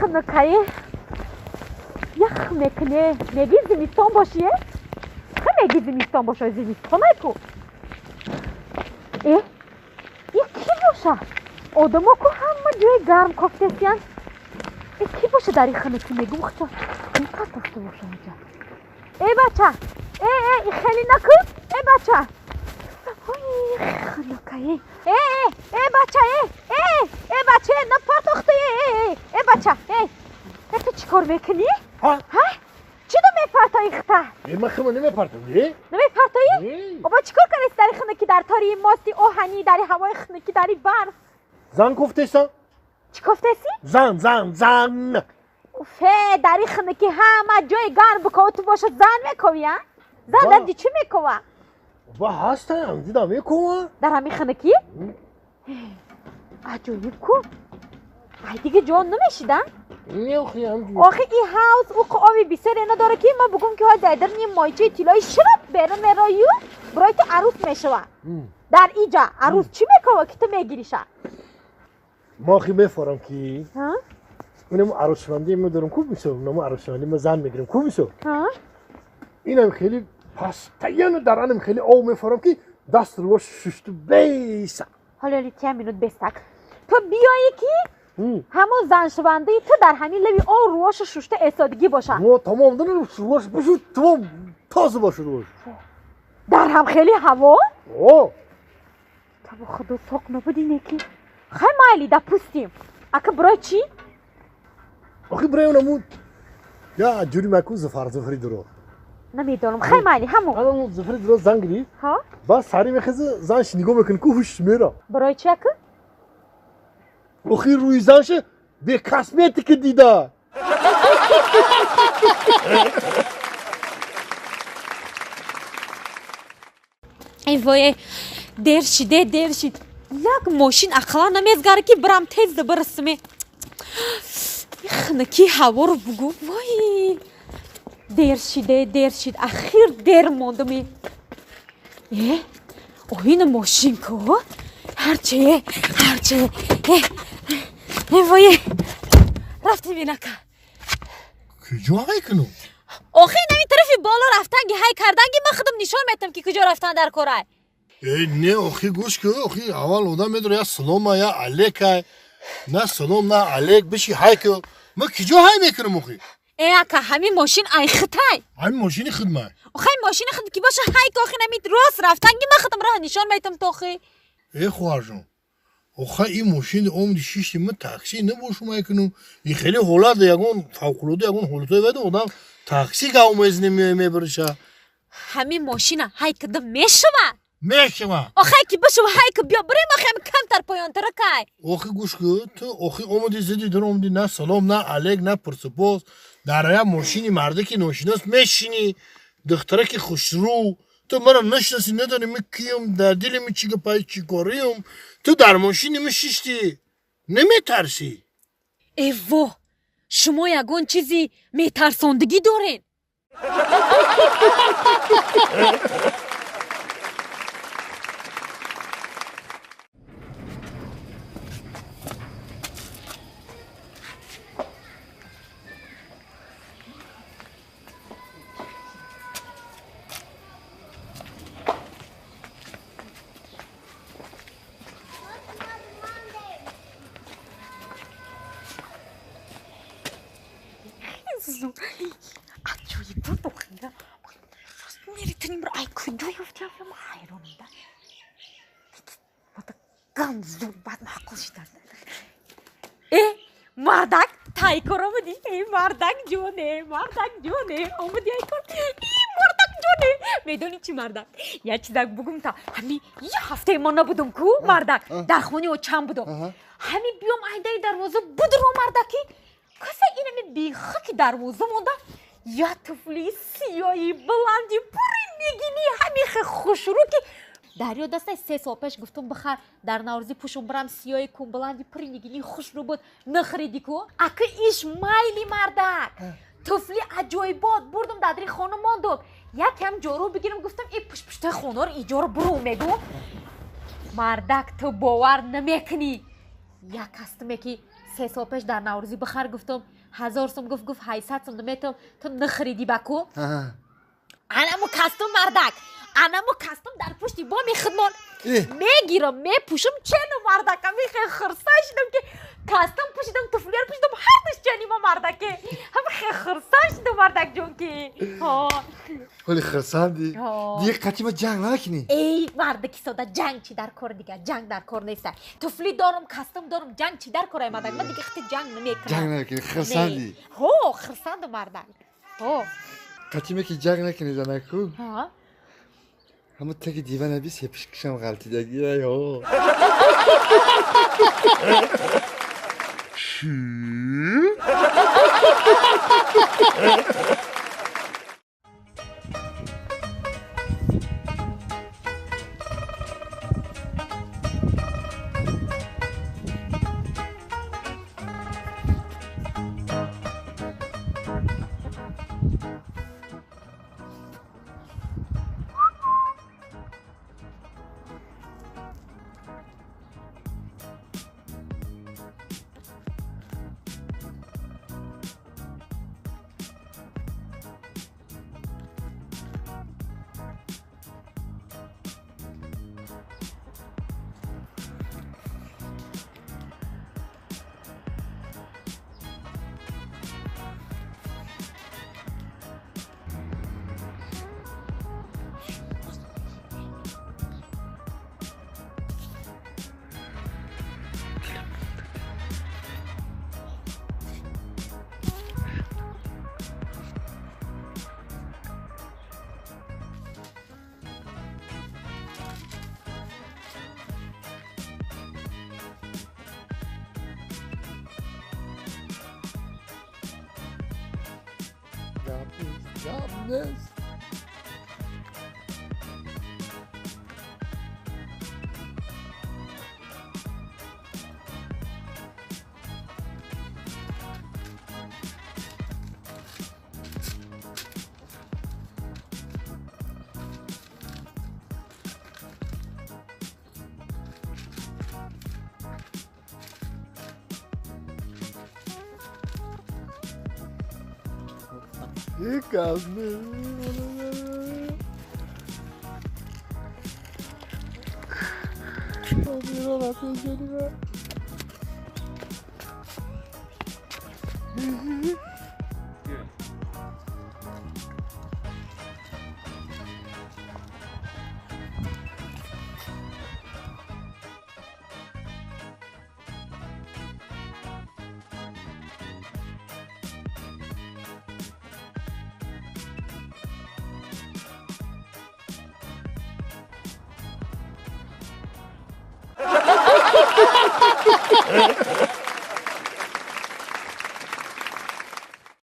Хнукае ях мекуне. Меги зимистон бошие? Хе меги зимистон боша, зимистонай ку. Э? И ки боша? Одамо ку ҳама ҷои гарм кофтесиян. Э ки боша дар хнуки мегум хча? Ки катафта боша инҷа? Э бача! Э э и хеле накун? Э бача! Ой, хнукае. Э э э бача э э э бача напартохта э э э бача э. Ту чӣ кор мекунӣ? Ҳа? Чӣ ду мепартоӣ хта? Ман хима намепартам. Е? Намепартоӣ? Оба чӣ кор кардест дар хнуки дар тории мости оҳанӣ дар ҳавои хнуки дар барф? Зан кофтесан? Чӣ кофтеси? Зан, зан, зан. Уфе, дар хнуки ҳама ҷои гарм бикова ту бошад зан мековӣ, а? Зан дар чӣ мекова? Ба ҳастам, дидам мекова. Дар ҳамин хнуки? Аҷоиб ку. Ай дига ҷон намешида? Охи и ҳавз уқ оби бисёре надора ки ма бугум ки ҳой дар ним мойчаи тиллои широб берун мерою барои ту арӯс мешава. Дар иҷа арӯс чӣ мекова ки ту мегириша? Ма охи мефорам ки инам арӯсшавандӣ ма дорам ку мисол, намо арӯсшавандӣ ма зан мегирам ку мисол. Инам хеле пастаяну дар анам хеле об мефорам ки даст рӯаш шушту бейса. Ҳоло тя минут бестак. Ту биёӣ ки ҳамон заншавандаи ту дар ҳамин лави об рӯашу шушта эстодагӣ бошад. Мо тамом дона рӯаш бишуд, тамом тоза бошад рӯаш. Дар ҳам хеле ҳаво? О! Табо худо соқ набуди неки. Хай майли допустим. Ака барои чӣ? Охи барои онамун я ҷури маку зафар зафари дуро. Намедонам. Хай майли ҳамон. Ҳамон зафари дуро зан гирифт. Ҳа? Баъд сари мехеза занш нигоҳ мекунад ку ҳуш мера. Барои чӣ ака? Охи рӯи занша бе косметика дида. Эй вой, дер шид, дер шид. Як мошин ақлан намезгара ки бирам тез бирасме. Хнуки ҳаворо бугу. Вой, дер шид, дер шид. Ахир дер мондаме. Э, оина мошин ку? Ҳарче, ҳарче. Э, вой, рафтем инака. Куҷо ҳай кунам? Охи нами тарафи боло рафтанги ҳай карданги ман худам нишон метам ки куҷо рафтан дар корай. Э, не, охи гӯш ку, охи аввал одам медора я салома, я алека. На салом, на алек, биши ҳай ку. Ман куҷо ҳай мекунам охи? Э, ака, ҳамин мошин ай хитай. Ҳамин мошини хидмай. Охи мошини хид ки боша ҳай ку, охи нами рост рафтанги ман худам роҳ нишон метам то охи. Э, хоҳарҷон, охай ин мошини омди шишти ман такси набошум ай кунум. И хеле ҳолат ягон фавқулода ягон ҳолатое вайда одам такси гав мезне мебариша. Ҳамин мошина ҳай кида мешава? Мешава. Охай ки бошава ҳай ки биё бирем охи ҳамин камтар поёнтара кай. Охи гӯш ку, ту охи омади зиди дар омади на салом, на алек, на пурсупос. Дар як мошини мардаки ношинос мешини, духтараки хушрӯ. Ту маро нашиноси, надонӣ ман киюм, дар дили ман чӣ гапай, чӣ кориюм. Ту дар мошини ман шиштӣ, наметарсӣ? Э во, шумо ягон чизи метарсондагӣ доред? Э, мардак, тай кор омадӣ. Э, мардак ҷоне, мардак ҷоне, омадӣ ай кор. Э, мардак ҷоне. Медонӣ чӣ мардак? Як чизак бугум та. Ҳами як ҳафтаи ман набудум ку, мардак. Дар хони очам будум. Ҳами биём айдаи дарвоза будро мардаки. Каса инами бехаки дарвоза монда. Я туфли сиёи баланди пури нигини ҳами хушрӯ ки дарё дастай 3 сол пеш гуфтум бихар дар наврӯзӣ пӯшум бирам сиёи кун баланди пури нигини хушрӯ буд нахриди ку. Ака иш майли мардак. Туфли аҷоибот бурдум дадри хона мондум. Якам ҷору бигирам гуфтам и пуштпуштаи хонаро иҷора буру мегу. Мардак ту бовар намекунӣ. Як ҳастаме ки 3 сол пеш дар Наврӯзӣ бихар гуфтам, 1000 сум гуфт 800 сум наметам, ту нахриди баку. Анамо кастум мардак, анамо кастум дар пушти боми хидмон мегирам, мепӯшам, чену мардак, ами хирса шудам ки кастум пӯшидам, туфлиёр пӯшидам, ҳардуш ченима мардаке. Ҳам хирса шудам мардак ҷон ки. Ҳоли хирсанди? Дига қатима ҷанг намекунӣ? Эй мардаки сода, ҷанг чӣ дар кор дига? Ҷанг дар кор неста. Туфли дорам, кастум дорам, ҷанг чӣ дар кор ай мардак? Ман дига хити ҷанг намекунам. Ҷанг намекунӣ, хирсанди? Ҳо, хирсанду мардак. Ҳо. Қатиме ки ҷанг накунӣ занаку? Ҳама таги дивана би сепишкишам ғалтидаги ай ҳо. Чӣ? Gap next. Ha ha ha!